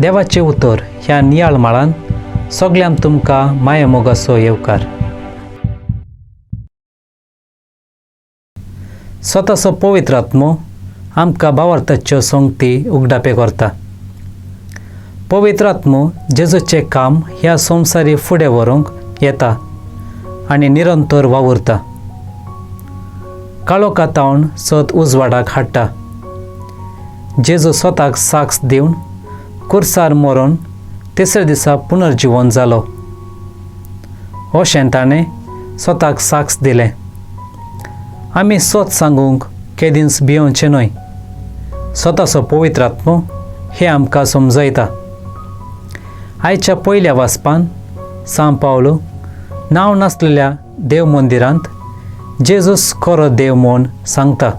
देवाचें उतर ह्या नियाळ माळान सगल्यांक तुमकां मायामोगाचो येवकार. स्वताचो पवित्र आत्मो आमकां भावार्थाच्यो सोंगती उगडापे करता. पवित्र आत्मो जेजूचें काम ह्या संवसारी फुडें व्हरूंक येता आनी निरंतर वावुरता. काळोखा तावन सत उजवाडाक हाडटा. जेजू स्वताक साक्ष दिवन कुर्सार मरोन तिसऱ्या दिसा पुनर्जिवन जालो. अशें ताणें स्वताक साक्ष दिलें. आमी सत सांगूंक केदींच भियोवचें न्हय. स्वताचो पवित्र आत्मो हें आमकां समजयता. आयच्या पयल्या वाचपान सांव पावलो नांव नासलेल्या देव मंदिरांत जेजूस खरो देव म्हूण सांगता.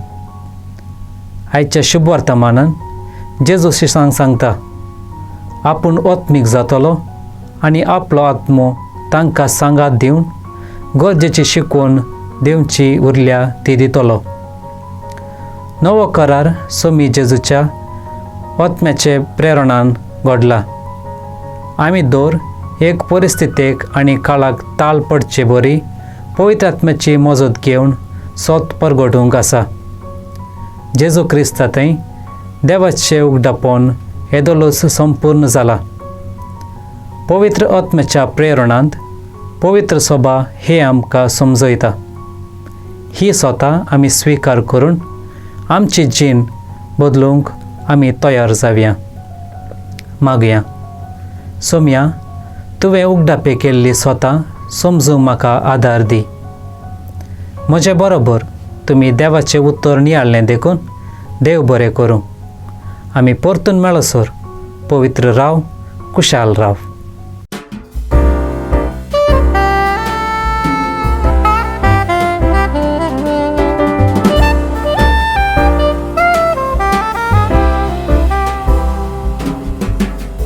आयच्या शुभ वर्तमानान जेजू शिसांक सांगता आपूण आत्मीक जातलो आनी आपलो आत्मो तांकां सांगात दिवन गरजेची शिकवण दिवची उरल्या ती दितलो. नवो करार सोमी जेजूच्या आत्म्याचे प्रेरणान घडला. आमी दर एक परिस्थितीक आनी काळाक ताल पडचे बरी पवित्र आत्म्याची मजत घेवन सोत परगटूंक आसा. जेजू क्रिस्ता थंय देवाचें उगडापण येदोलोच संपूर्ण जाला. पवित्र आत्म्याच्या प्रेरणांत पवित्र सभा हे आमकां समजयता. ही स्वता आमी स्विकार करून आमची जीण बदलूंक आमी तयार जावया. मागया. सोमया, तुवें उगडापे केल्ली स्वता समजूंक म्हाका आदार दी. म्हजे बरोबर तुमी देवाचें उत्तर नियाळ्ळें देखून देव बरें करूं. आमी परतून मेळसर पवित्र राव, कुशाल राव.